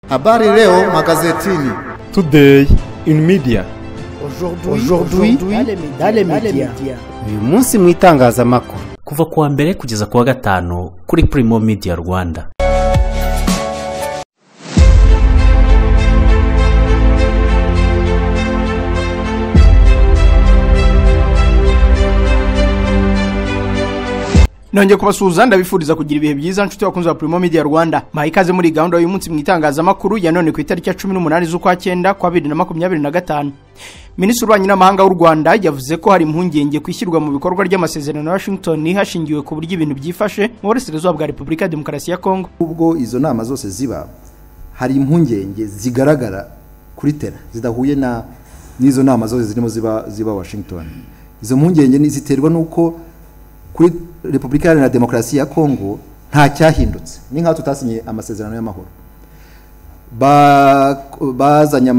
Habari leo magazetini. Today in media. Aujourd'hui dans les médias. Uyu munsi mu itangazamakuru. Kuva kuwa mbere kugeza kuwa gatanu kuri Primo Media Rwanda. Nongeye kubasuhuza ndabifuriza kugira ibihe byiza nshuti bakunzi ba Primo Media Rwanda. Mbahaye ikaze muri gahunda y'uyu munsi mu itangazamakuru ya none ku itariki ya 18 z'ukwa 9 kwa 2025. Minisitiri w'Ububanyi n'Amahanga w'u Rwanda yavuze ko hari impungenge kwishyirwa mu bikorwa ry'amasezerano ya Washington hashingiwe ku buryo ibintu byifashe mu burasirazuba bwa Repubulika ya Demokarasi ya Kongo. Ubwo izo nama zose ziba hari impungenge zigaragara kuri tera zidahuye na n'izo nama zose zirimo ziba Washington. Izo mpungenge ziterwa nuko kuri Repubulika Iharanira Demokarasi ya Kongo nta cyahindutse, ni nkaho tutasinye amasezerano y'amahoro. Bazanye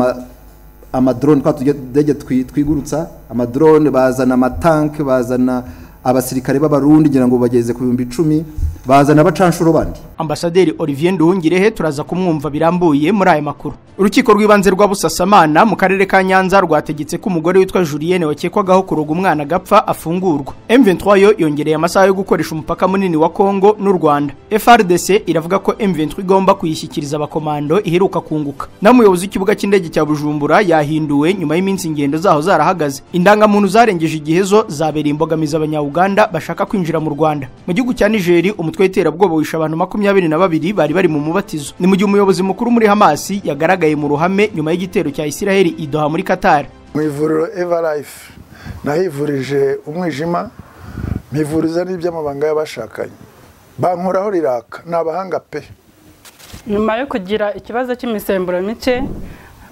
amadrone kwa tudege twigurutsa amadrone, bazana amatank, bazana abasirikare b'abarundi ngira ngo bageze ku 10,000, bazana abacanshuro bandi. Ambasaderi Olivier Nduhungirehe turaza kumwumva birambuye muri aya makuru. Urukiko rw'ibanze rwa Busasamana mu karere ka Nyanza rwategetse ko umugore witwa Julienne wakekwagaho kuroga umwana gapfa afungurwa. M23 yo yongereye amasaha yo gukoresha umupaka munini wa Kongo n'u Rwanda. FARDC iravuga ko M23 igomba kuyishyikiriza abakomando iheruka kunguka. Na muyobozi w'ikibuga cy'indege cya Bujumbura yahinduwe nyuma y'iminsi ingendo zaho zarahagaze. Indangamuntu zarengeje igihe zo zabereye imbogamizi abanya-Uganda bashaka kwinjira mu Rwanda. Mu gihugu cya Niger umutwe w'iterabwoba wishe abantu 22 bari mu mubatizo. Ni mu gihe umuyobozi mukuru muri Hamas yagaragaye mu ruhame nyuma y'igitero cya Israel i Doha muri Qatar. Mu ivuriro Everlife nahivurije umwijima, mpivuriza n'iby'amabanga y'abashakanye, bankoraho riraka, n'abahanga pe. Nyuma yo kugira ikibazo cy'imisemburo mike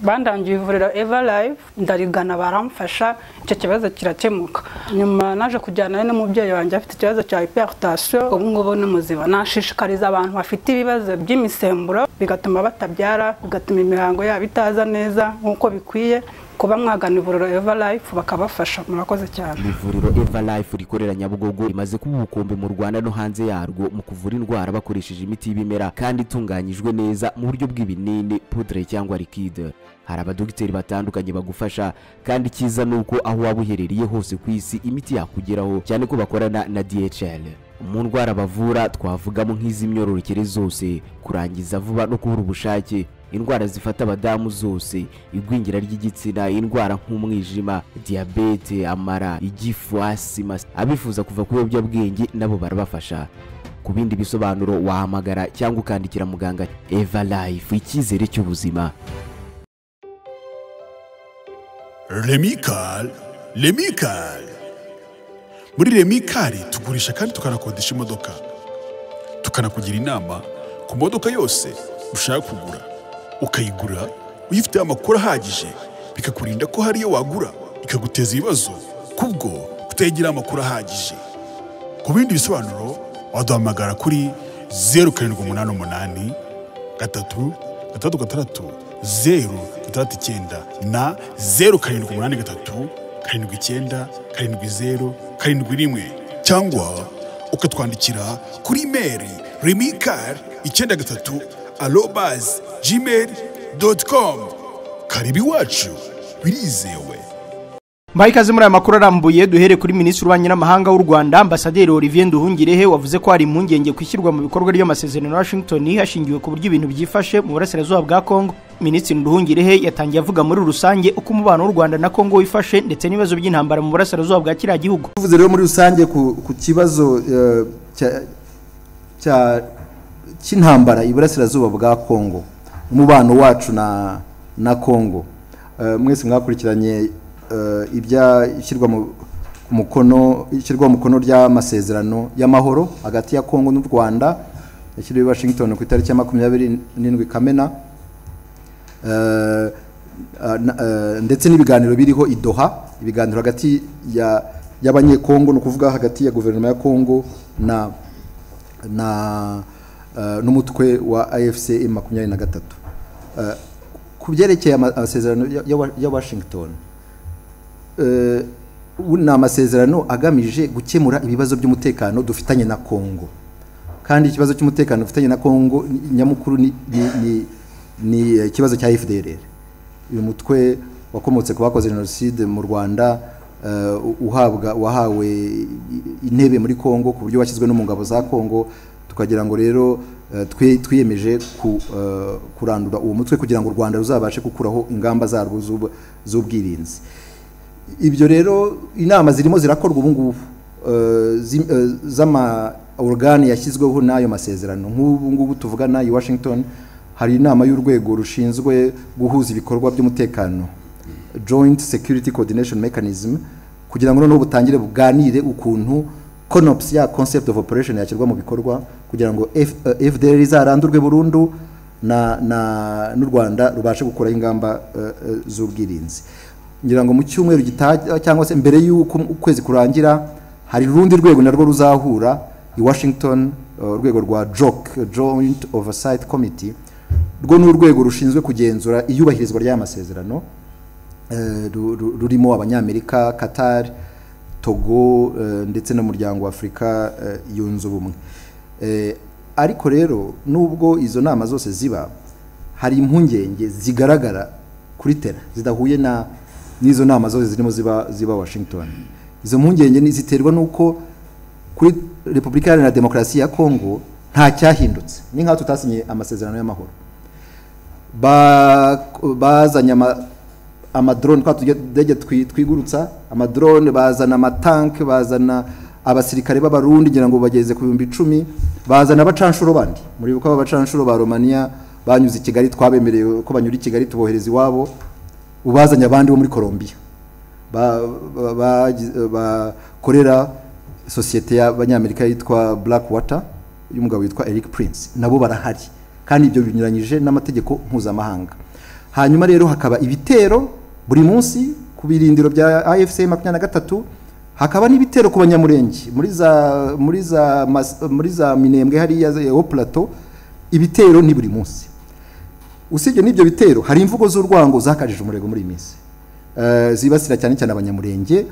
bandangiye ivuriro Everlife, ndarigana baramfasha, icyo kibazo kirakemuka. Nyuma naje kujyana n'umubyeyi wanjye afite ikibazo cya hypertension, ubu ngubu ni muzima. Nashishikariza abantu bafite ibibazo by'imisemburo bigatuma batabyara, bigatuma imihango yabo itaza neza nk'uko bikwiye, kuba mwagana ivuriro Everlife bakabafasha. Murakoze cyane. Ivuriro Everlife rikorera Nyabugogo rimaze kuba ubukombe mu Rwanda no hanze yarwo mu kuvura indwara bakoresheje imiti y'ibimera kandi itunganyijwe neza mu buryo bw'ibinini, poudre cyangwa liquide. Hari abadogiteri batandukanye bagufasha kandi cyiza nuko aho waba uherereye hose ku isi imiti yakugeraho, cyane ko bakorana na DHL. Mu ndwara bavura twavugamo nk'iz'imyororokere zose, kurangiza vuba no kubura ubushake, indwara zifata abadamu zose, igwingira ry'igitsina, indwara nk'umwijima, diabete, amara, igifu, asima. Abifuza kuva ku biyobyabwenge nabo barabafasha. Ku bindi bisobanuro wahamagara cyangwa ukandikira muganga. Everlife, icyizere cy'ubuzima. Remikal, Remikal. Muri Remikal tugurisha kandi tukanakodesha imodoka, tukanakugira inama ku modoka yose ushaka kugura, ukayigura uyifite amakuru ahagije, bikakurinda ko hariyo wagura ikaguteza ibibazo kubwo kutayigira amakuru ahagije. Ku bindi bisobanuro waduhamagara kuri 0788 3 6 0 6 9 na 0783 79 70 71, cyangwa ukatwandikira kuri email remikal93@gmail.com. Karibu iwacu, birizewe. Mbahaye ikaze muri aya makuru arambuye. Duhere kuri Minisitiri w'Ububanyi n'Amahanga w'u Rwanda Ambasaderi Olivier Nduhungirehe wavuze ko hari impungenge kwishyirwa mu bikorwa ry'amasezerano ya Washington hashingiwe ku buryo ibintu byifashe mu burasirazuba bwa Kongo. Minisitiri Nduhungirehe yatangiye avuga muri rusange uko umubano w'u Rwanda na Kongo wifashe ndetse n'ibibazo by'intambara mu burasirazuba bwa kiriya gihugu. Tuvuze rero muri rusange ku kibazo cy'intambara iburasirazuba bwa Kongo, umubano wacu na Kongo. Mwese mwakurikiranye ibya ishyirwa mu mukono ishyirwa mu mukono ry'amasezerano y'amahoro hagati ya Kongo n'u Rwanda yashyiriwe Washington ku itariki ya 27 Kamena, ndetse n'ibiganiro biriho i Doha, ibiganiro hagati y'abanyekongo, no kuvuga hagati ya guverinoma ya Kongo na n'umutwe wa AFC M23. Ku byerekeye amasezerano ya Washington, ni amasezerano agamije gukemura ibibazo by'umutekano dufitanye na Kongo, kandi ikibazo cy'umutekano dufitanye na Kongo nyamukuru ni Ni ikibazo cya FDLR, uyu mutwe wakomotse ku bakoze jenoside mu Rwanda, uhabwa wahawe intebe muri Kongo ku buryo washyizwe no mu ngabo za Kongo. Tukagira ngo rero twiyemeje kurandura uwo mutwe kugira ngo u Rwanda ruzabashe gukuraho ingamba zarwo z'ubwirinzi. Ibyo rero inama zirimo zirakorwa ubu ngubu z'ama organe yashyizweho n'ayo masezerano. Nk'ubu ngubu tuvugana i Washington hari inama y'urwego rushinzwe guhuza ibikorwa by'umutekano, Joint Security Coordination Mechanism, kugira ngo noneho butangire buganire ukuntu CONOPS ya concept of operation yashyirwa mu bikorwa kugira ngo FDLR izarandurwe burundu na n'u Rwanda rubashe gukuraho ingamba z'ubwirinzi. Ngira ngo mu cyumweru gitaha cyangwa se mbere y'uko ukwezi kurangira hari urundi rwego narwo ruzahura i Washington, urwego rwa JOC, Joint Oversight Committee. Rwo ni urwego rushinzwe kugenzura iyubahirizwa ry'aya masezerano, rurimo Abanyamerika, Qatar, Togo, ndetse n'umuryango wa Afurika yunze ubumwe. Ariko rero nubwo izo nama zose ziba, hari impungenge zigaragara kuri tera zidahuye na n'izo nama zose zirimo ziba Washington. Izo mpungenge ziterwa nuko kuri Repubulika Iharanira Demokarasi ya Kongo nta cyahindutse, ni nkaho tutasinye amasezerano y'amahoro. Bazanye amadrone, kwa tudege twigurutsa amadrone, bazana amatank, bazana abasirikare b'abarundi ngira ngo bageze ku 10,000, bazana abacanshuro bandi. Muri buko abacanshuro ba Romania banyuze i Kigali, twabemereye ko banyura i Kigali tubohereza iwabo, ubazanye abandi bo muri Colombia bakorera sosiyete y'abanyamerika yitwa Blackwater y'umugabo witwa Eric Prince, nabo barahari, kandi ibyo binyuranyije n'amategeko mpuzamahanga. Hanyuma rero hakaba ibitero buri munsi ku birindiro bya AFC 23, hakaba n'ibitero ku banyamurenge muri za Minembwe hariya ya Plateau. Ibitero ni buri munsi. Usibye n'ibyo bitero, hari imvugo z'urwango zakajije umurego muri iyi minsi, zibasira cyane cyane abanyamurenge.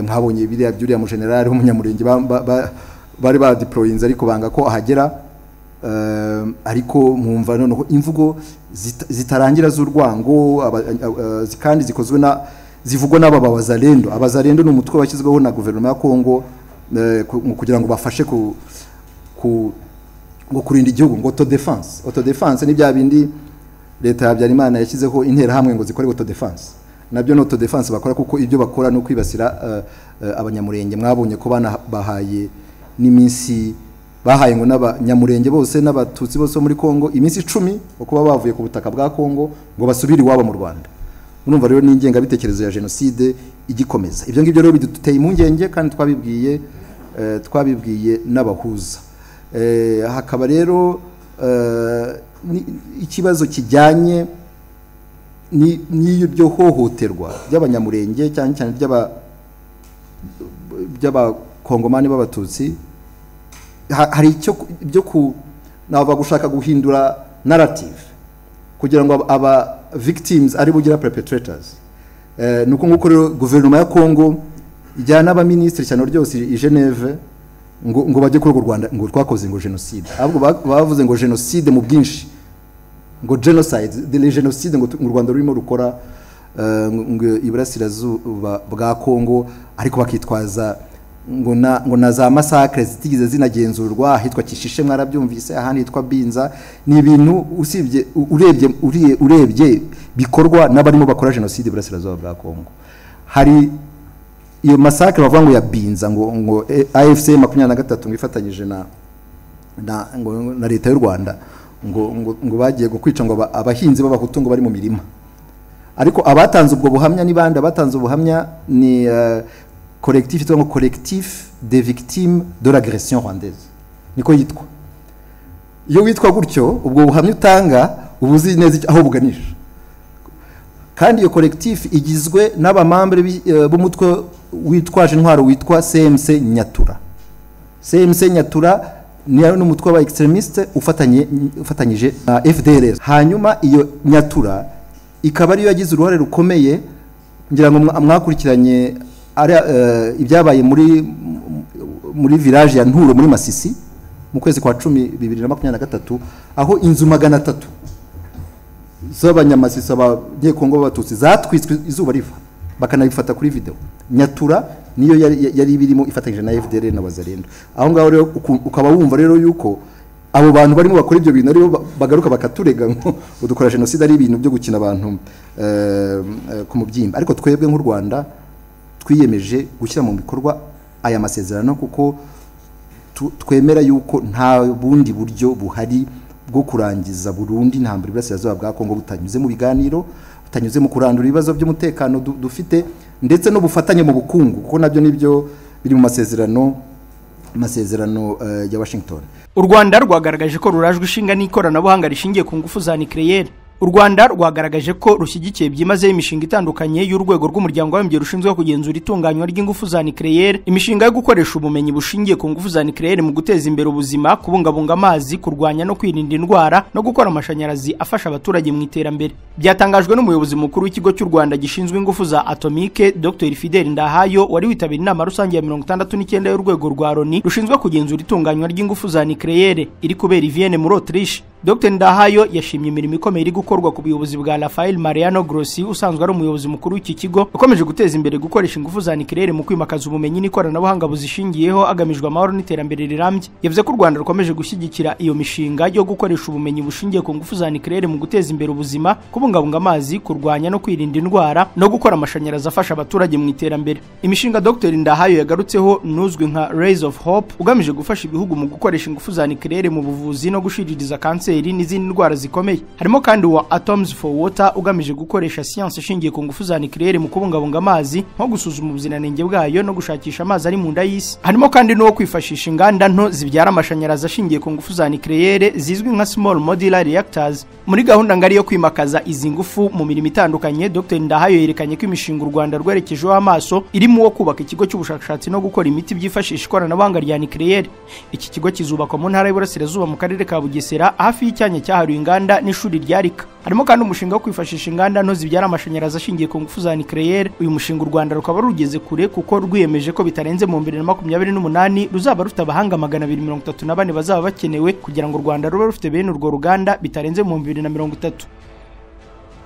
Mwabonye biriya byuriya mu general w'umunyamurenge bari badeployinze ariko banga ko ahagera. Ariko mwumva noneho imvugo zitarangira z'urwango, kandi zikozwe na zivugwa n'aba bazalendo. Abazalendo ni umutwe washyizweho na guverinoma ya Kongo kugira ngo bafashe ku ngo kurinda igihugu, ngo autodefense. Autodefense ni bya bindi leta ya Habyarimana yashyizeho interahamwe ngo zikore autodefense. Nabyo no autodefense bakora, kuko ibyo bakora no kwibasira abanyamurenge. Mwabonye ko bahaye n'iminsi, bahaye ngo n'abanyamurenge bose n'abatutsi bose muri Kongo iminsi 10 kuba bavuye ku butaka bwa Kongo ngo basubire iwabo mu Rwanda. Murumva rero n'ingengabitekerezo ya jenoside igikomeza. Ibyo ngibyo rero biduteye impungenge, kandi twabibwiye n'abahuza. Hakaba rero ikibazo kijyanye n'ibyo hohoterwa by'abanyamurenge cyane cyane by'abakongomani b'abatutsi. Hari icyo byo ku nava gushaka guhindura narrative kugira ngo aba victims ari bugira perpetrators. Nuko nguko rero guverinoma ya Kongo ijyana n'abaministri cyane ryose i Geneve ngo bajye kuri Rwanda ngo twakoze ngo genocide. Ahubwo bavuze ngo genocide mu bwinshi, ngo genocide, de genocide ngo u Rwanda rurimo rukora ngo iburasirazuba bwa Kongo, ariko bakitwaza ngo na za massacre zitigeze zinagenzurwa ahitwa Kishishe, mwarabyumvise, ahandi hitwa Binza. Ni ibintu usibye urebye bikorwa n'abarimo bakora genocide iburasirazuba bwa Kongo. Hari iyo massacre bavuga ngo ya Binza ngo AFC 23 ngo ifatanyije na leta y'u Rwanda ngo bagiye kwica ngo abahinzi b'abahutu ngo bari mu mirima. Ariko abatanze ubwo buhamya ni bande? Abatanze ubuhamya ni collectif yitwa ngo collectif des victimes de l'agression rwandaise, niko yitwa. Iyo witwa gutyo ubwo buhamya utanga ubuzi neza aho buganisha. Kandi iyo collectif igizwe n'abamambre b'umutwe witwaje intwaro witwa CMC Nyatura. CMC Nyatura ni n'umutwe wa extremiste ufatanyije na FDLR. Hanyuma iyo Nyatura ikaba ariyo yagize uruhare rukomeye, ngira ngo mwakurikiranye ibyabaye muri village ya Nturo muri Masisi mu kwezi kwa 10 2023, aho inzu 300 z'abanyamasisi, abanyekongo b'abatutsi zatwitswe izuba riva, bakanabifata kuri video. Nyatura niyo yari birimo ifatanyije na FDLR na Wazalendo. Aho ngaho rero ukaba wumva rero yuko abo bantu barimo bakora ibyo bintu aribo bagaruka bakaturega ngo dukora jenoside, ari ibintu byo gukina abantu ku mubyimba. Ariko twebwe nk'u Rwanda twiyemeje gushyira mu bikorwa aya masezerano, kuko twemera yuko nta bundi buryo buhari bwo kurangiza burundu intambara iburasirazuba bwa Kongo butanyuze mu biganiro, butanyuze mu kurandura ibibazo by'umutekano dufite, ndetse n'ubufatanye mu bukungu, kuko nabyo nibyo biri mu masezerano ya Washington. U Rwanda rwagaragaje ko rurajwe ishinga n'ikoranabuhanga rishingiye ku ngufu za nucléaire. U Rwanda rwagaragaje ko rushyigikiye byimazeyo imishinga itandukanye y'urwego rw'umuryango w'abibumbye rushinzwe kugenzura itunganywa ry'ingufu za nucléaire, imishinga yo gukoresha ubumenyi bushingiye ku ngufu za nucléaire mu guteza imbere ubuzima, kubungabunga amazi, kurwanya no kwirinda indwara no gukora amashanyarazi afasha abaturage mu iterambere. Byatangajwe n'umuyobozi mukuru w'ikigo cy'u Rwanda gishinzwe ingufu za atomike, Dr Fidel Ndahayo, wari witabiriye inama rusange ya 69 y'urwego rwa Loni rushinzwe kugenzura itunganywa ry'ingufu za nucléaire iri kubera i Vienne muri Autriche. Dr Ndahayo yashimye imirimo ikomeye iri gukorwa ku buyobozi bwa Rafael Mariano Grossi, usanzwe ari umuyobozi mukuru w'iki kigo, ukomeje guteza imbere gukoresha ingufu za nucléaire mu kwimakaza ubumenyi n'ikoranabuhanga buzishingiyeho hagamijwe amahoro n'iterambere rirambye. Yavuze ko u Rwanda rukomeje gushyigikira iyo mishinga yo gukoresha ubumenyi bushingiye ku ngufu za nucléaire mu guteza imbere ubuzima, kubungabunga amazi, kurwanya no kwirinda indwara no gukora amashanyarazi afasha abaturage mu iterambere. Imishinga Dr Ndahayo yagarutseho nuzwi nka Rays of Hope, ugamije gufasha ibihugu mu gukoresha ingufu za nucléaire mu buvuzi no gushiririza kanseri n'izindi ndwara zikomeye. Harimo kandi wa Atoms for Water, ugamije gukoresha siyansi ishingiye ku ngufu za nucléaire mu kubungabunga amazi, nko gusuzuma ubuziranenge bwayo no gushakisha amazi ari mu nda y'isi. Harimo kandi n'uwo kwifashisha inganda nto zibyara amashanyarazi ashingiye ku ngufu za nucléaire zizwi nka Small Modular Reactors. Muri gahunda ngari yo kwimakaza izi ngufu mu mirimo itandukanye, Dr Ndahayo yerekanye ko imishinga u Rwanda rwerekejeho amaso irimo uwo kubaka ikigo cy'ubushakashatsi no gukora imiti byifashisha ikoranabuhanga rya nucléaire. Iki kigo kizubakwa mu ntara y'Iburasirazuba mu karere ka Bugesera, hafi y'icyanya cyahariwe inganda n'ishuri rya RICA. Harimo kandi umushinga wo kwifashisha inganda nto zibyara amashanyarazi ashingiye ku ngufu za nucléaire. Uyu mushinga u Rwanda rukaba rugeze kure, kuko rwiyemeje ko bitarenze mu 2028 ruzaba rufite abahanga 234 bazaba bakenewe kugira ngo u Rwanda rube rufite bene urwo ruganda bitarenze mu 2030.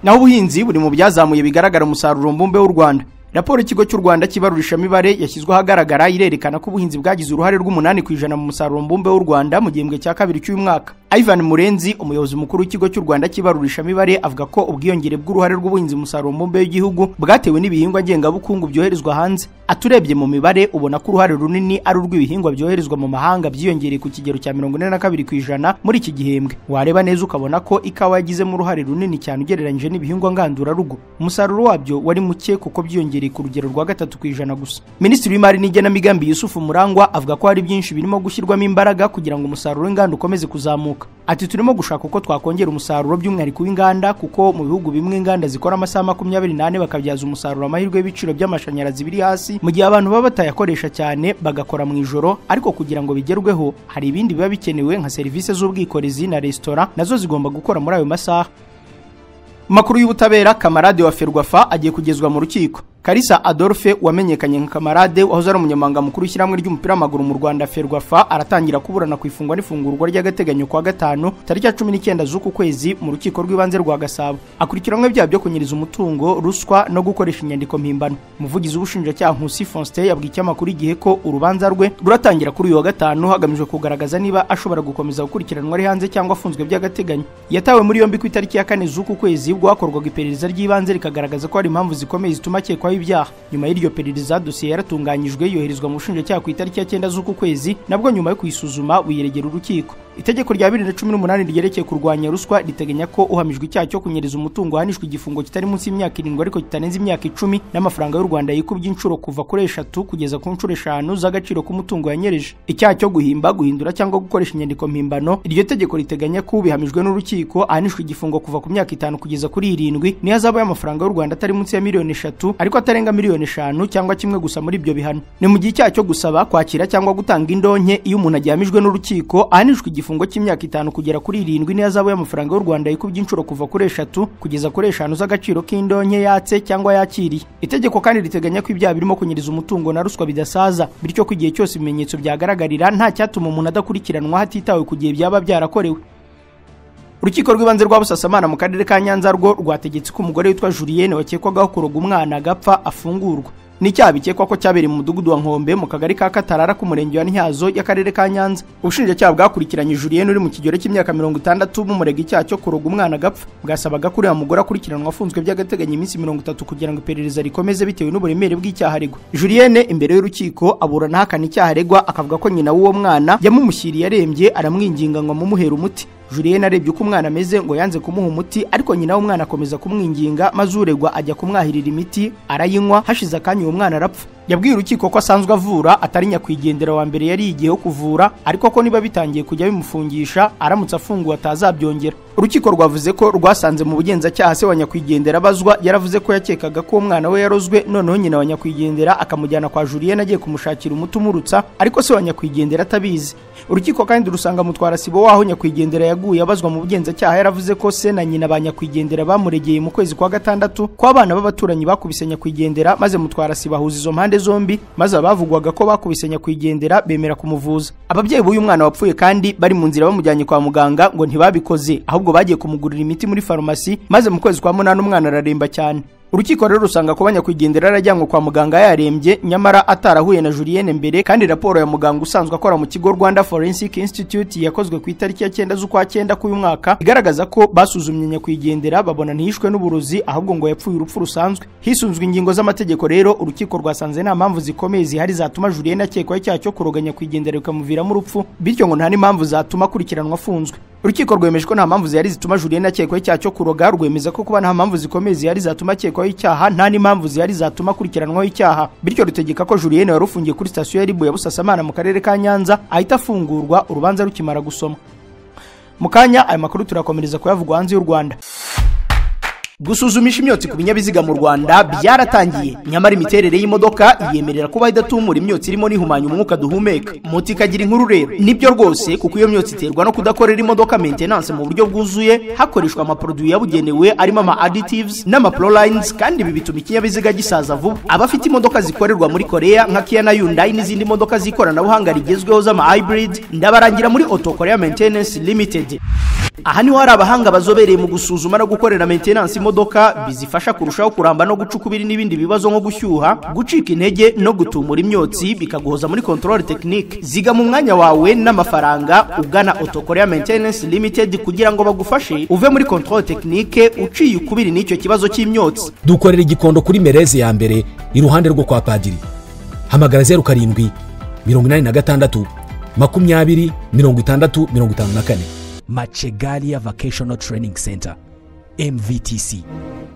Naho ubuhinzi buri mu byazamuye bigaragara umusaruro mbumbe w'u Rwanda. Raporo ikigo cy'u Rwanda cy'ibarurishamibare yashyizwe ahagaragara irerekana ko ubuhinzi bwagize uruhare rw'8% mu musaruro mbumbe w'u Rwanda mu gihembwe cya kabiri cy'uyu mwaka. Ivan Murenzi, umuyobozi mukuru w'ikigo cy'u Rwanda cy'ibarurishamibare, avuga ko ubwiyongere bw'uruhare rw'ubuhinzi mu musaruro mbumbe w'igihugu bwatewe n'ibihingwa ngengabukungu byoherezwa hanze. Aturebye mu mibare ubona ko uruhare runini ari urw'ibihingwa byoherezwa mu mahanga byiyongereye ku kigero cya 42% muri iki gihembwe. Wareba neza ukabona ko ikawa yagizemo uruhare runini cyane ugereranyije n'ibihingwa ngandurarugo. Umusaruro wabyo wari muke kuko byiyongereye ku rugero rwa 3% gusa. Minisitiri w'Imari n'igenamigambi Yusufu Murangwa avuga ko hari byinshi birimo gushyirwamo imbaraga kugira ngo umusaruro w'inganda ukomeze kuzamuka. Ati turimo gushaka uko twakongera umusaruro by'umwihariko w'inganda, kuko mu bihugu bimwe inganda zikora amasaha 24 bakabyaza umusaruro amahirwe y'ibiciro by'amashanyarazi biri hasi, mu gihe abantu baba batayakoresha cyane bagakora mu ijoro. Ariko kugira ngo bigerweho hari ibindi biba bikenewe nka serivisi z'ubwikorezi na resitora, nazo zigomba gukora muri ayo masaha. Makuru y'ubutabera, Kamarade wa Ferwafa agiye kugezwa mu rukiko. Kalisa Adolphe wamenyekanye nka Kamarade, wahoze ari umunyamabanga mukuru w'ishyirahamwe ry'umupira w'amaguru mu Rwanda Ferwafa, aratangira kuburana ku ifungwa n'ifungurwa ry'agateganyo kwa gatanu tariki ya 19 z'uku kwezi mu rukiko rw'ibanze rwa Gasabo. Akurikiranwe ibyaha byo kunyereza umutungo, ruswa no gukoresha inyandiko mpimbano. Umuvugizi w'ubushinjacyaha Nkusi Faustin yabwiye ikinyamakuru Igihe ko urubanza rwe ruratangira kuri uyu wa gatanu, hagamijwe kugaragaza niba ashobora gukomeza gukurikiranwa ari hanze cyangwa afunzwe by'agateganyo. Yatawe muri yombi ku itariki ya 4 z'uku kwezi ubwo hakorwaga iperereza ry'ibanze rikagaragaza ko hari impamvu zikomeye zituma akekwaho ibyaha. Nyuma y'iryo perereza dosiye yaratunganyijwe yoherezwa mu bushinjacyaha ku itariki ya 9 z'uku kwezi, nabwo nyuma yo kuyisuzuma buyiregera urukiko. Itegeko rya 2018 ryerekeye kurwanya ruswa riteganya ko uhamijwe icyaha cyo kunyereza umutungo ahanishwa igifungo kitari munsi y'imyaka 7 ariko kitarenze imyaka 10 n'amafaranga y'u Rwanda yikubye inshuro kuva kuri 3 kugeza ku nshuro 5 z'agaciro k'umutungo yanyereje. Icyaha cyo guhimba, guhindura cyangwa gukoresha inyandiko mpimbano, iryo tegeko riteganya ko ubihamijwe n'urukiko ahanishwa igifungo kuva ku myaka 5 kugeza kuri 7 n'ihazabu y'amafaranga y'u Rwanda atari munsi ya miliyoni 3 ariko atarenga miliyoni 5 cyangwa kimwe gusa muri ibyo bihano. Ni mu gihe icyaha cyo gusaba, kwakira cyangwa gutanga indonke iyo umuntu agihamijwe n'urukiko ahanishwa igifungo cy'imyaka 5 kugera kuri 7 n'ihazabu y'amafaranga y'u Rwanda yikubye inshuro kuva kuri 3 kugeza kuri 5 z'agaciro k'indonke yatse cyangwa yakiriye. Itegeko kandi riteganya ko ibyaha birimo kunyereza umutungo na ruswa bidasaza, bityo ko igihe cyose ibimenyetso byagaragarira nta cyatuma umuntu adakurikiranwa hatitawe ku gihe byaba byarakorewe. Urukiko rw'ibanze rwa Busasamana mu karere ka Nyanza rwo rwategetse ko umugore witwa Julienne wakekwagaho kuroga umwana agapfa afungurwa. N'icyaha bikekwa ko cyabereye mu mudugudu wa Nkombe mu kagari ka Katarara k'umurenge wa Ntyazo y'akarere ka Nyanza. Ubushinjacyaha bwakurikiranye Julienne uri mu kigero cy'imyaka 60 bumurega icyaha cyo kuroga umwana agapfa. Bwasabaga ko uriya mugore akurikiranwa afunzwe by'agateganyo iminsi 30 kugira ngo iperereza rikomeze bitewe n'uburemere bw'icyaha aregwa. Julienne imbere y'urukiko aburana ahakana icyaha aregwa, akavuga ko nyina w'uwo mwana yamumushyiriye arembye aramwinginga ngo amumuhere umuti. Julienne arebye uko umwana ameze ngo yanze kumuha umuti, ariko nyina w'umwana akomeza kumwinginga maze uregwa ajya kumwahirira imiti arayinywa, hashize akanya uwo mwana arapfa. Yabwiye urukiko ko asanzwe avura atari nyakwigendera wa mbere yari igihe kuvura, ariko ko niba bitangiye kujya bimufungisha aramutse afunguwe atazabyongera. Urukiko rwavuze ko rwasanze mu bugenzacyaha se wa nyakwigendera abazwa yaravuze ko yakekaga ko umwana we yarozwe, noneho nyina wa nyakwigendera akamujyana kwa Julienne agiye kumushakira umuti umurutsa, ariko se wa nyakwigendera atabizi. Urukiko kandi rusanga mutwara sibo waho nyakwigendera yaguye abazwa mu bugenzacyaha yaravuze ko se na nyina ba nyakwigendera bamuregeye mu kwezi kwa gatandatu ko abana b'abaturanyi bakubise nyakwigendera, maze mutwara sibo ahuza izo mpande zombi, maze abavugwaga ko bakubise nyakwigendera bemera kumuvuza. Ababyeyi b'uyu mwana wapfuye kandi bari mu nzira bamujyanye kwa muganga ngo ntibabikoze, ahubwo bagiye kumugurira imiti muri farumasi, maze mu kwezi kwa munani umwana araremba cyane. Urukiko rero rusanga kuba nyakwigendera arajyanwe kwa muganga yarembye nyamara atarahuye na Julienne mbere, kandi raporo ya muganga usanzwe akora mu kigo Rwanda Forensic Institute yakozwe ku itariki ya 9 z'ukwa 9 k'uyu mwaka igaragaza ko basuzumye nyakwigendera babona ntiyishwe n'uburozi, ahubwo ngo yapfuye urupfu rusanzwe. Hisunzwe ingingo z'amategeko rero urukiko rwasanze nta mpamvu zikomeye zihari zatuma Julienne akekwaho icyaha cyo kuroga nyakwigendera bikamuviramo urupfu, bityo ngo nta n'impamvu zatuma akurikiranwa afunzwe. Urukiko rwemeje ko nta mpamvu zihari zituma Julienne akekwaho icyaha cyo kuroga, rwemeza ko kuba nta mpamvu zikomeye zihari zatuma akekwaho icyaha nta n'impamvu zihari zatuma akurikiranwaho icyaha, bityo rutegeka ko Julienne wari ufungiye kuri sitasiyo ya RIB ya Busasamana mu karere ka Nyanza ahita afungurwa urubanza rukimara gusoma. Mu kanya aya makuru turakomereza kuyavugwa hanze y'u Rwanda. Gusuzumisha imyotsi ku binyabiziga mu Rwanda byaratangiye, nyamara imiterere y'imodoka yemerera kuba idatumura imyotsi irimo n'ihumanya umwuka duhumeka. Moto ikagira inkuru rero nibyo rwose, kuko iyo myotsi iterwa no kudakorera imodoka maintenance mu buryo bwuzuye, hakoreshwa amaproduit yabugenewe arimo ama additives n'ama prolines, kandi ibi bituma ikinyabiziga gisaza vuba. Abafite imodoka zikorerwa muri Korea nka Kia na Hyundai n'izindi modoka z'ikoranabuhanga rigezweho z'ama hybrid, ndabarangira muri Auto Korea Maintenance Limited. Aha niho hari abahanga bazobereye mu gusuzuma no gukorera maintenance imodoka, bizifasha kurushaho kuramba no guca ukubiri n'ibindi bibazo nko gushyuha, gucika intege no gutumura imyotsi, bikaguhoza muri control technique. Ziga mu mwanya wawe n'amafaranga ugana Auto Korea Maintenance Limited kugira ngo bagufashe uve muri control technique uciye ukubiri n'icyo kibazo cy'imyotsi. Dukorera Igikondo kuri Mereze ya mbere iruhande rwo kwa Padiri. Hamagara 07 86 20 60 54. Machegalia Vocational Training Center MVTC,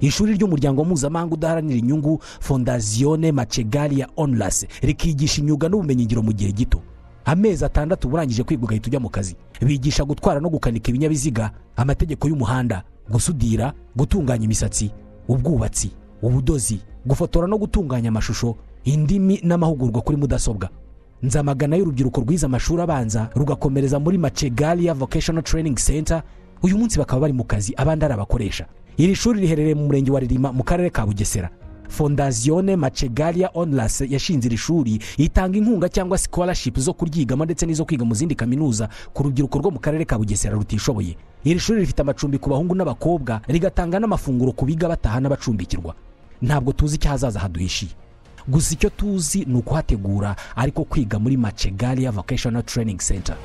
ishuri ry'umuryango mpuzamahanga udaharanira inyungu Fondazione Machegalia Onlus, rikigisha imyuga n'ubumenyingiro mu gihe gito. Amezi 6 urangije kwiga ugahita ujya mu kazi. Bigisha gutwara no gukanika ibinyabiziga, amategeko y'umuhanda, gusudira, gutunganya imisatsi, ubwubatsi, ubudozi, gufotora no gutunganya amashusho, indimi n'amahugurwa kuri mudasobwa. Nzamagana y'urubyiruko rwize amashuri abanza rugakomereza muri Machegalia Vocational Training Center, uyu munsi bakaba bari mu kazi abandi ari abakoresha. Iri shuri riherereye mu murenge wa Ririma mu karere ka Bugesera. Fondazione Machegalia Onlus yashinze iri shuri itanga inkunga cyangwa scholarship zo kuryigamo ndetse n'izo kwiga mu zindi kaminuza ku rubyiruko rwo mu karere ka Bugesera rutishoboye. Iri shuri rifite amacumbi ku bahungu n'abakobwa, rigatanga n'amafunguro ku biga bataha n'abacumbikirwa. Ntabwo tuzi icyo hazaza haduhishiye, gusa icyo tuzi ni ukuhategura, ariko kwiga muri Machegalia Vocational Training Center.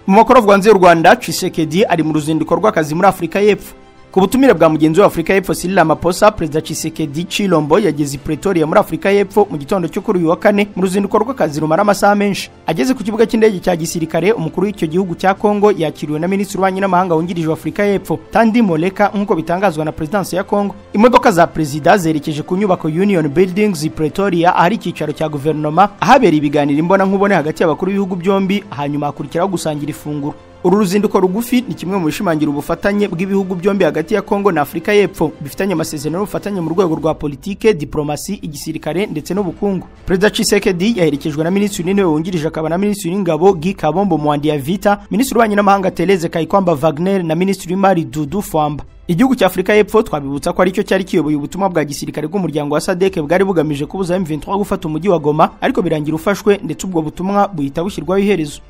Mu makuru avugwa hanze y'u Rwanda, Tshisekedi ari mu ruzinduko rw'akazi muri Afurika y'Epfo. Ku butumire bwa mugenzi wa Afurika y'Epfo Cyril Ramaphosa, Perezida Tshisekedi Tshilombo yageze i Pretoria muri Afurika y'Epfo mu gitondo cyo kuri uyu wa kane mu ruzinduko rw'akazi rumara amasaha menshi. Ageze ku kibuga cy'indege cya gisirikare, umukuru w'icyo gihugu cya Kongo yakiriwe na Minisitiri w'Ububanyi n'Amahanga wungirije wa Afurika y'Epfo Tandi Moleka, nk'uko bitangazwa na Perezidansi ya Kongo. Imodoka za Perezida zerekeje ku nyubako Union Buildings i Pretoria, ahari icyicaro cya guverinoma, ahabereye ibiganiro imbonankubone hagati y'abakuru b'ibihugu byombi, hanyuma hakurikiraho gusangira ifunguro. Uru ruzinduko rugufi ni kimwe mu bishimangira ubufatanye bw'ibihugu byombi hagati ya Kongo na Afurika y'Epfo, bifitanye amasezerano y'ubufatanye mu rwego rwa politike, diplomasi, igisirikare ndetse n'ubukungu. Perezida Tshisekedi yaherekejwe na Minisitiri w'Intebe wungirije akaba na Minisitiri w'Ingabo Guy Kabombo Muadiamvita, Minisitiri w'Ububanyi n'Amahanga Therese Kayikwamba Wagner na Minisitiri w'Imari Doudou Fwamba. Igihugu cya Afurika y'Epfo twabibutsa ko aricyo cyari kiyoboye ubutumwa bwa gisirikare bw'umuryango wa SADC bwari bugamije kubuza M23 gufata umujyi wa Goma, ariko birangira ufashwe ndetse ubwo butumwa buhita bushyirwaho iherezo.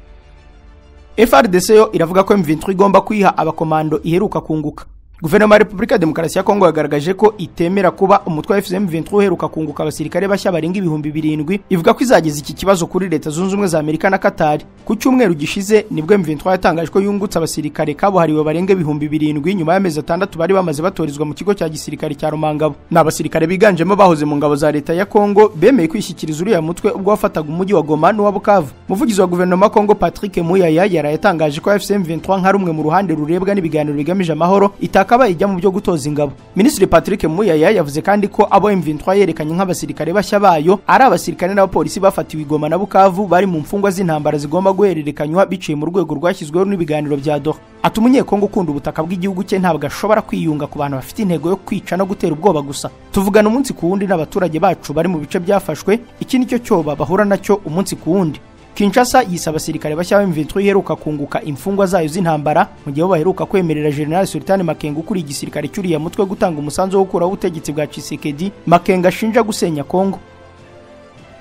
FARDC yo iravuga ko M23 igomba kwiha abakomando iheruka kunguka. Guverinoma ya Repubulika ya Demokarasi ya Kongo yagaragaje ko itemera kuba umutwe wa M23 uheruka kunguka abasirikare bashya barenga 7,000, ivuga ko izageza iki kibazo kuri Leta Zunze Ubumwe za Amerika na Qatar. Ku cyumweru gishize nibwo M23 yatangaje ko yungutse abasirikare kabuhariwe barenga 7,000 nyuma y'amezi 6 bari bamaze batorezwa mu kigo cya gisirikare cya Rumangabo. Ni abasirikare biganjemo bahoze mu ngabo za Leta ya Kongo bemeye kwishyikiriza uriya mutwe ubwo wafataga umujyi wa Goma n'uwa Bukavu. Umuvugizi wa Guverinoma Kongo Patrick Muyaya yarayatangaje ko M23 nka rumwe mu ruhande rurebwa n'ibiganiro bigamije amahoro itakaba ijya mu byo gutoza ingabo. Minisitiri Patrick Muyaya yavuze kandi ko abo M23 yerekanye nk'abasirikare bashya bayo ari abasirikare n'abapolisi bafatiwe i Goma na Bukavu bari mu mfungwa z'intambara zigomba guhererekanywa biciye mu rwego rwashyizweho n'ibiganiro bya Doha. Ati umunyekongo ukunda ubutaka bw'igihugu cye ntabwo ashobora kwiyunga ku bantu bafite intego yo kwica no gutera ubwoba gusa. Tuvugana umunsi ku wundi n'abaturage bacu bari mu bice byafashwe, iki nicyo cyoba bahura nacyo umunsi ku wundi. Kinshasa yisa abasirikare bashya ba M23 iheruka kunguka imfungwa zayo z'intambara mu gihe baheruka kwemerera General Sultan Makenga ukuriye igisirikare cy'uriya mutwe gutanga umusanzu wo gukuraho ubutegetsi bwa Tshisekedi. Makenga ashinja gusenya Kongo.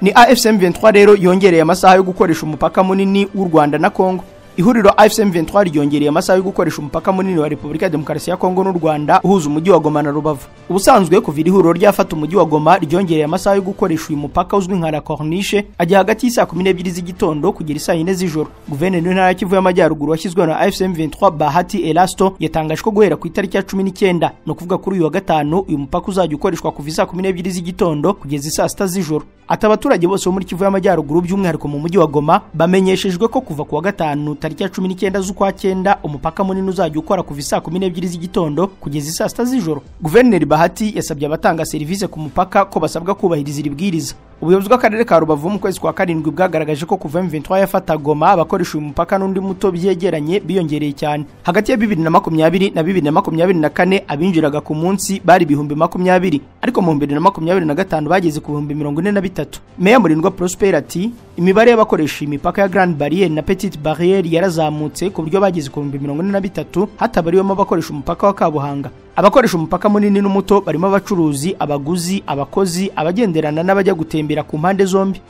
Ni AFC M23 rero yongereye amasaha yo gukoresha umupaka munini w'u Rwanda na Kongo. Ihuriro AFC M23 ryongereye amasaha yo gukoresha umupaka munini wa Repubulika ya Demokarasi ya Kongo n'u Rwanda uhuza umujyi wa Goma na Rubavu. Ubusanzwe kuva iri huriro ryafata umujyi wa Goma ryongereye amasaha yo gukoresha uyu mupaka uzwi nka La Corniche ajya hagati y'isaa 12 z'igitondo kugera isaa 4 z'ijoro. Guverineri w'intara ya Kivu y'Amajyaruguru washyizweho na AFC M23 Bahati Elasto yatangaje ko guhera ku itariki ya 19, no kuvuga kuri uyu wa gatanu, uyu mupaka uzajya ukoreshwa kuva isaa 12 z'igitondo kugeza isaa 6 z'ijoro. Ati abaturage bose bo muri Kivu y'Amajyaruguru by'umwihariko mu mujyi wa Goma bamenyeshejwe ko kuva ku wa gatanu tariki ya 19 z'ukwa 9 umupaka munini uzajya ukora kuva isaa 12 z'igitondo kugeza isaa 6 z'ijoro. Guverineri Bahati yasabye abatanga serivisi ku mupaka ko basabwa kubahiriza iri bwiriza. Ubuyobozi bw'akarere ka Rubavu mu kwezi kwa 7 bwagaragaje ko kuva M23 yafata Goma abakoresha uyu mupaka n'undi muto byegeranye biyongereye cyane. Hagati ya 2020 na 2024 abinjiraga ku munsi bari 20,000, ariko mu 2025 bageze ku 43,000. Meya Murindwa Prosper ati imibare y'abakoresha imipaka ya Grande Barrière na Petite Barrière yarazamutse ku buryo bageze ku 43,000 hatabariwemo abakoresha umupaka wa Kabuhanga. Abakoresha umupaka munini n'umuto barimo abacuruzi, abaguzi, abakozi, abagenderana n'abajya gutembera ku mpande zombi.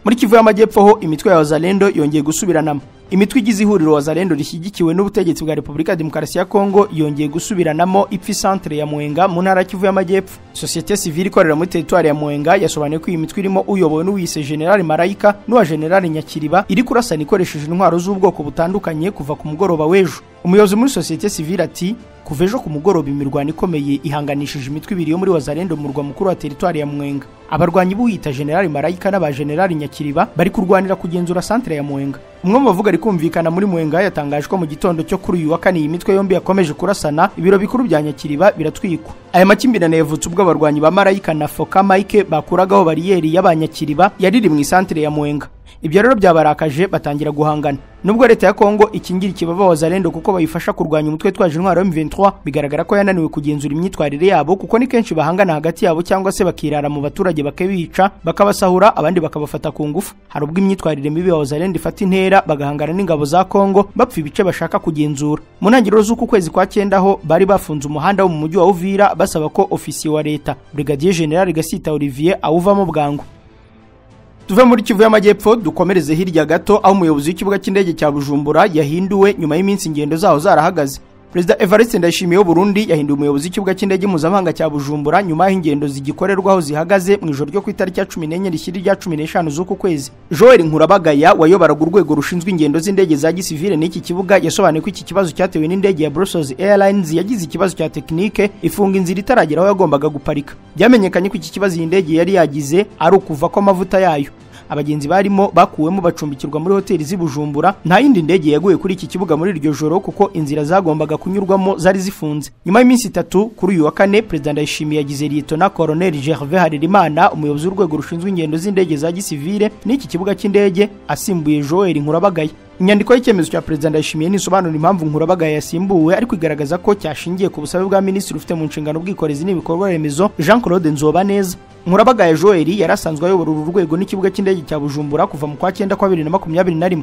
Muri Kivu y'Amajyepfo ho imitwe ya Wazalendo yongeye gusubiranamo. Imitwe igize ihuriro Wazalendo rishyigikiwe n'ubutegetsi bwa Repubulika ya Demokarasi ya Kongo yongeye gusubiranamo ipfi centre ya Mwenga mu ntara ya Kivu y'Amajyepfo. Société civile ikorera muri territoire ya Mwenga yasobanuye ko iyi mitwe irimo uyobowe n'uwise General Marayika n'uwa General Nyakiriba iri kurasana ikoresheje intwaro z'ubwoko butandukanye kuva ku mugoroba w'ejo. Umuyobozi muri Société civile ati kuva ejo ku mugoroba imirwano ikomeye ihanganishije imitwe ibiri yo muri Wazalendo mu murwa mukuru wa territoire ya Mwenga. Abarwanyi b'uwita General Marayika n'aba General Nyakiriba bari kurwanira kugenzura centre ya Mwenga. Umwe mu bavuga ari kumvikana muri Mwenga yatangaje ko mu gitondo cyo kuri uyu wa kane iyi mitwe yombi yakomeje kurasana, ibiro bikuru bya Nyakiriba biratwikwa. Aya makimbirane yavutse ubwo abarwanyi ba Marayika na Foka Mike bakuragaho bariyeri y'abanyakiriba yariri mu centre ya Mwenga. Ibyo rero byabarakaje batangira guhangana. Nubwo leta ya Kongo ikingira ikibaba Wazalendo kuko bayifasha kurwanya umutwe twaje intwaro M23, bigaragara ko yananiwe kugenzura imyitwarire yabo kuko ni kenshi bahangana hagati yabo cyangwa se bakirara mu baturage bakabica, bakabasahura, abandi bakabafata ku ngufu. Hari ubwo imyitwarire mibi ya Wazalendo ifata intera bagahangana n'ingabo za Kongo bapfa ibice bashaka kugenzura. Mu ntangiriro z'uku kwezi kwa 9 ho bari bafunze umuhanda wo mu mujyi wa Uvira basaba ko ofisiye wa leta Brigadier General Gasita Olivier awuvamo bwangu. Tuve muri Kivu y'Amajyepfo dukomereze hirya gato aho umuyobozi w'ikibuga cy'indege cya Bujumbura yahinduwe nyuma y'iminsi ingendo zaho zarahagaze. Perezida Evariste Ndayishimiye w'u Burundi yahinduye umuyobozi w'ikibuga cy'indege mpuzamahanga cya Bujumbura nyuma y'ingendo zigikorerwaho zihagaze mu ijoro ryo ku itariki ya 14 rishyira rya 15 z'uku kwezi. Joel Nkurabagaya wayoboraga urwego rushinzwe ingendo z'indege za gisivile n'iki kibuga yasobanuye ko iki kibazo cyatewe n'indege ya Brussels Airlines yagize ikibazo cya tekinike ifunga inzira itaragera aho yagombaga guparika. Byamenyekanye ko iki kibazo iyi ndege yari yagize ari ukuva kw'amavuta yayo. Abagenzi barimo bakuwemo bacumbikirwa muri hoteli z'i Bujumbura. Nta yindi ndege yaguye kuri iki kibuga muri iryo joro kuko inzira zagombaga kunyurwamo zari zifunze. Nyuma y'iminsi 3 kuri uyu wa kane, Perezida Ndayishimiye yagize Lieutenant Colonel Gervais Harerimana umuyobozi w'urwego rushinzwe ingendo z'indege za gisivile n'iki kibuga cy'indege asimbuye Joel Nkurabagaya. Inyandiko y'icyemezo cya Perezida Ndayishimiye ntisobanura impamvu Nkurabagaya yasimbuwe, ariko igaragaza ko cyashingiye ku busabe bwa Minisitiri ufite mu nshingano ubwikorezi n'ibikorwa remezo Jean Claude Nzobaneza. Nkurabagaya Joel yarasanzwe ayobora uru rwego n'ikibuga cy'indege cya Bujumbura kuva mu kwa 9 kwa 2021.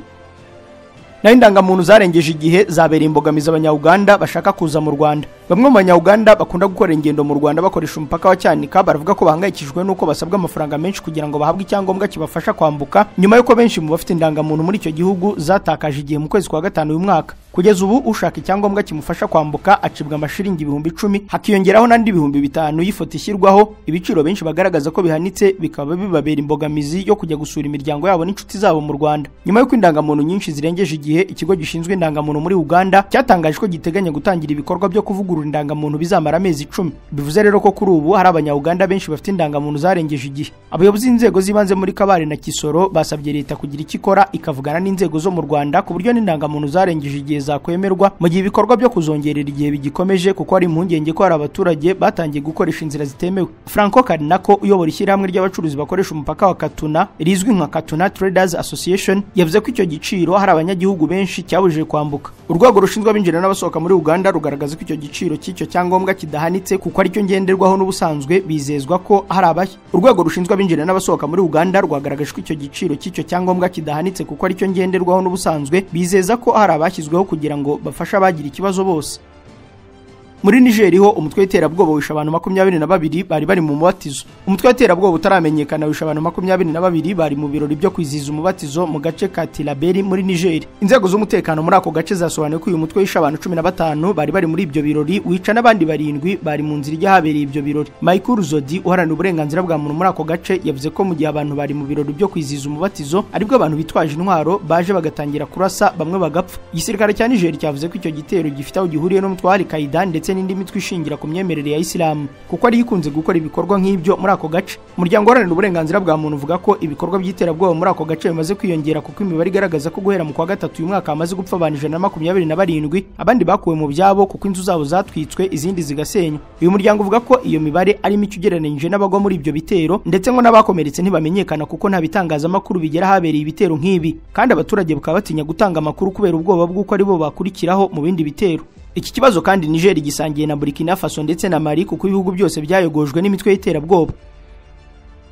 Naho indangamuntu zarengeje igihe zabereye imbogamizi abanya-Uganda bashaka kuza mu Rwanda. Bamwe mu banya-Uganda bakunda gukora ingendo mu Rwanda bakoresha umupaka wa Cyanika baravuga ko bahangayikishijwe n'uko basabwa amafaranga menshi kugira ngo bahabwe icyangombwa kibafasha kwambuka, nyuma y'uko benshi mu bafite indangamuntu muri icyo gihugu zatakaje igihe mu kwezi kwa 5 uyu mwaka. Kugeza ubu ushaka icyangombwa kimufasha kwambuka acibwa amashiringi 10,000, hakiyongeraho n'andi 5,000 y'ifoto ishyirwaho. Ibiciro benshi bagaragaza ko bihanitse bikaba bibabera imbogamizi yo kujya gusura imiryango yabo n'inshuti zabo mu Rwanda. Nyuma y'uko indangamuntu nyinshi zirengeje igihe, ikigo gishinzwe indangamuntu muri Uganda cyatangaje ko giteganya gutangira ibikorwa byo kuvugurura indangamuntu bizamara amezi 10. Bivuze rero ko kuri ubu hari abanya-Uganda benshi bafite indangamuntu zarengeje igihe. Abayobozi b'inzego z'ibanze muri Kabare na Kisoro basabye leta kugira icyo ikora ikavugana n'inzego zo mu Rwanda ku buryo n'indangamuntu zarengeje igihe zakwemerwa mu gihe ibikorwa byo kuzongerera igihe bigikomeje, kuko hari impungenge ko hari abaturage batangiye gukoresha inzira zitemewe. Franco Karinako uyobora ishyirahamwe ry'abacuruzi bakoresha umupaka wa Katuna rizwi nka Katuna Traders Association yavuze ko icyo giciro hari abanyagihugu benshi cyabujije kwambuka. Urwego rushinzwe abinjira n'abasohoka muri Uganda rugaragaza ko icyo giciro cy'icyo cyangombwa kidahanitse kuko aricyo ngenderwaho n'ubusanzwe bizezwa ko hari abashya. Urwego rushinzwe abinjira n'abasohoka muri Uganda rwagaragaje ko icyo giciro cy'icyo cyangombwa kidahanitse kuko aricyo ngenderwaho n'ubusanzwe bizeza ko hari abashyizweho kugira ngo bafashe abagira ikibazo bose. Muri Niger ho umutwe w'iterabwoba wishe abantu 22 bari bari mu mubatizo. Umutwe w'iterabwoba utaramenyekana wishe abantu 22 bari mu birori byo kwizihiza umubatizo mu gace ka Tilaberi muri Niger. Inzego z'umutekano muri ako gace zasobanuye ko uyu mutwe wishe abantu 15 bari bari muri ibyo birori, wica n'abandi 7 bari mu nzira ijya ahabereye ibyo birori. Michael Zodi uharanira uburenganzira bwa muntu muri ako gace yavuze ko mu gihe abantu bari mu birori byo kwizihiza umubatizo aribwo abantu bitwaje intwaro baje bagatangira kurasa bamwe bagapfa. Igisirikare cya Niger cyavuze ko icyo gitero gifite aho gihuriye n'umutwe wa Al-Qaeda ndetse n'indi mitwe ishingira ku myemerere ya Islam, kuko ari ikunze gukora ibikorwa nk'ibyo muri ako gace. Umuryango uharanira uburenganzira bwa muntu uvuga ko ibikorwa by'iterabwoba muri ako gace bimaze kwiyongera, kuko imibare igaragaza ko guhera mu kwa 3 uyu mwaka hamaze gupfa abantu 127, abandi bakuwe mu byabo kuko inzu zabo zatwitswe izindi zigasenywa. Uyu muryango uvuga ko iyo mibare ari mike ugereranyije n'abagwa muri ibyo bitero, ndetse ngo n'abakomeretse ntibamenyekana kuko nta bitangazamakuru bigera habereye ibitero nk'ibi, kandi abaturage bakaba batinya gutanga amakuru kubera ubwoba bw'uko ari bo bakurikiraho mu bindi bitero. Iki kibazo kandi Niger gisangiye na Burkina Faso ndetse na Mali, kuko ibihugu byose byayogojwe n'imitwe y'iterabwoba.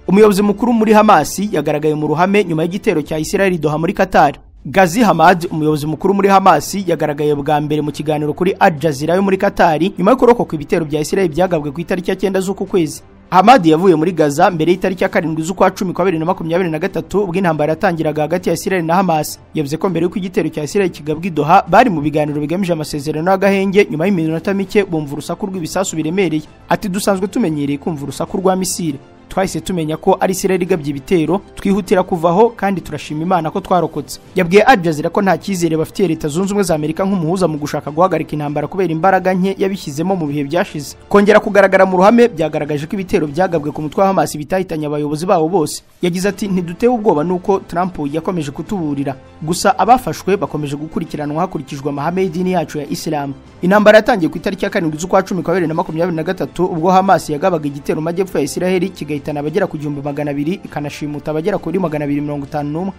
Umuyobozi mukuru muri Hamas yagaragaye mu ruhame nyuma y'igitero cya Israel Doha muri Qatar. Ghazi Hamad, umuyobozi mukuru muri Hamas, yagaragaye bwa mbere mu kiganiro kuri Al Jazeera yo muri Qatar nyuma yo kurokoka ibitero bya Israel byagabwe ku itariki ya 9 z'uku kwezi. Hamad yavuye muri Gaza mbere y'itariki ya 7 z'ukwa 10 kwa 2023 ubwo intambara yatangiraga hagati ya Israel na Hamas. Yavuze ko mbere y'uko igitero cya Israel kigabwa i Doha bari mu biganiro bigamije amasezerano y'agahenge, nyuma y'iminota mike bumva urusaku rw'ibisasu biremereye. Ati dusanzwe tumenyereye kumva urusaku rwa misile, twahise tumenya ko ari Israel igabye ibitero, twihutira kuvaho kandi turashima Imana ko twarokotse. Yabwiye Al Jazeera ko nta cyizere bafitiye Leta Zunze Ubumwe za Amerika nk'umuhuza mu gushaka guhagarika intambara kubera imbaraga nke yabishyizemo mu bihe byashize. Kongera kugaragara mu ruhame byagaragaje ko ibitero byagabwe ku mutwe wa Hamas bitahitanye abayobozi babo bose. Yagize ati ntidutewe ubwoba nuko Trump yakomeje kutuburira, gusa abafashwe bakomeje gukurikiranwa hakurikijwe amahame y'idini yacu ya Islam. Intambara yatangiye ku itariki ya 7 z'ukwa 10 kwa 2023 ubwo Hamas yagabaga igitero mu majyepfo ya Israel kigahitana abagera ku 1200 ikanashimuta abagera kuri 251.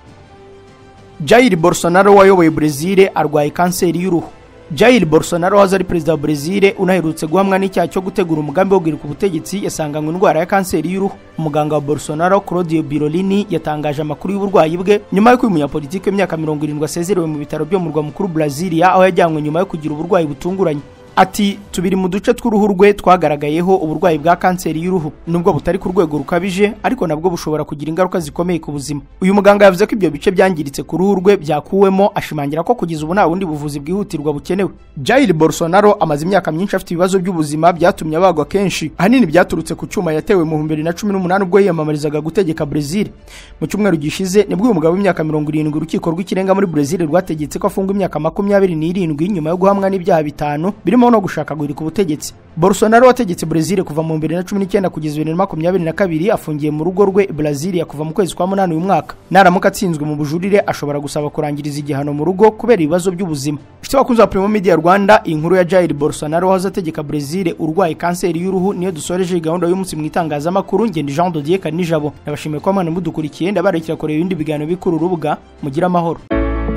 Jair Bolsonaro wayoboye Brazil arwaye kanseri y'uruhu. Jair Bolsonaro wahoze ari perezida wa Brazil unaherutse guhamwa n'icyaha cyo gutegura umugambi wo guhirika ubutegetsi yasanganywe indwara ya kanseri y'uruhu. Umuganga wa Bolsonaro Claudio Birolini yatangaje amakuru y'uburwayi bwe nyuma y'uko uyu munyapolitiki w'imyaka 70 asezerewe mu bitaro byo mu murwa mukuru Brasilia, aho yajyanywe nyuma yo kugira uburwayi butunguranye. Ati tubiri mu duce tw'uruhu rwe twagaragayeho uburwayi bwa kanseri y'uruhu, nubwo butari ku rwego rukabije ariko nabwo bushobora kugira ingaruka zikomeye ku buzima. Uyu muganga yavuze ko ibyo bice byangiritse ku ruhu rwe byakuwemo, ashimangira ko kugeza ubu nta bundi buvuzi bwihutirwa bukenewe. Jair Bolsonaro amaze imyaka myinshi afite ibibazo by'ubuzima byatumye abagwa kenshi, ahanini byaturutse ku cyuma yatewe mu 2018 ubwo yiyamamarizaga gutegeka Brazil. Mu cyumweru gishize nibwo uyu mugabo w'imyaka 70 urukiko rw'ikirenga muri Brazil rwategetse ko afungwa imyaka 27 nyuma yo guhamwa n'ibyaha 5 birimo no gushaka guhirika ubutegetsi. Bolsonaro wategetse Brazil kuva mu 2019 kugeza 2022 afungiye mu rugo rwe Brasilia kuva mu kwezi kwa 8 uyu mwaka. Naramuka atsinzwe mu bujurire ashobora gusaba kurangiriza igihano mu rugo kubera ibibazo by'ubuzima. Inshuti bakunzi ba Primo Media Rwanda, inkuru ya Jair Bolsonaro wahoze ategeka Brazil urwaye kanseri y'uruhu niyo dusoreje gahunda y'umunsi mu itangazamakuru. Ngende Jean Dodier Kanijabo, nabashimiye ko mwana mudukurikiye, ndabarekera kureba ibindi biganiro bikuru urubuga. Mugira amahoro.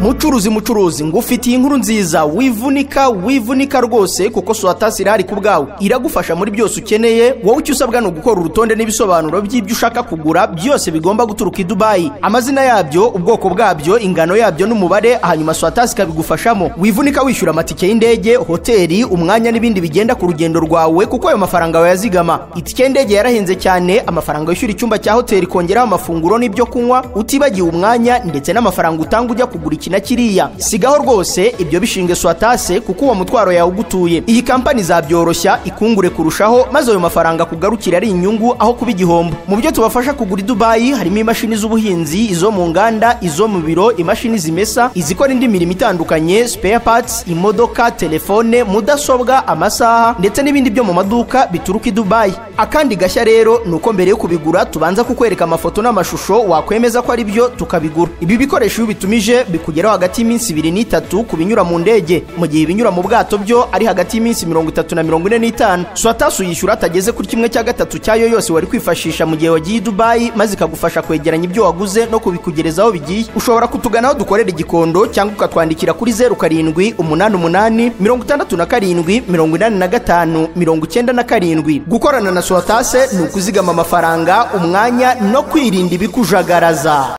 Mucuruzi, mucuruzi, ngufitiye inkuru nziza. Wivunika, wivunika rwose, kuko Swatasi irahari ku bwawe, iragufasha muri byose ukeneye. Wowe icyo usabwa ni ugukora urutonde n'ibisobanuro by'ibyo ushaka kugura byose bigomba guturuka i Dubayi, amazina yabyo, ubwoko bwabyo, ingano yabyo n'umubare, hanyuma Swatasi ikabigufashamo. Wivunika wishyura amatike y'indege, hoteli, umwanya n'ibindi bigenda ku rugendo rwawe, kuko ayo mafaranga wayazigama. Itike y'indege yarahenze cyane, amafaranga wishyura icyumba cya hoteli, kongeraho amafunguro n'ibyo kunywa, utibagiwe umwanya ndetse n'amafaranga utanga ujya kugura iki na kiriya. Sigaho rwose ibyo, bishinge Swatase, kuko uwo mutwaro yawugutuye. Iyi kampani izabyoroshya ikungure kurushaho, maze ayo mafaranga akugarukira ari inyungu aho kuba igihombo. Mu byo tubafasha kugura i Dubayi harimo imashini z'ubuhinzi, izo mu nganda, izo mu biro, imashini zimesa, izikora indi mirimo itandukanye, spare parts, imodoka, telefone, mudasobwa, amasaha ndetse n'ibindi byo mu maduka bituruka i Dubayi. Akandi gashya rero ni uko mbere yo kubigura tubanza kukwereka amafoto n'amashusho, wakwemeza ko ari byo tukabigura. Ibi bikoresho iyo ubitumije bikugeraho hagati y'iminsi 2 n'3 ku binyura mu ndege, mu gihe ibinyura mu bwato byo ari hagati y'iminsi 30 na 45. Swatasi uyishyura atageze kuri 1/3 cyayo yose wari kwifashisha mu gihe wagiye i Dubayi, maze ikagufasha kwegeranya ibyo waguze no kubikugereza aho bigiye. Ushobora kutugana aho dukorera i Gikondo, cyangwa ukatwandikira kuri 0788 67 85 97. Gukorana na Swatase ni ukuzigama amafaranga, umwanya no kwirinda ibikujagaraza.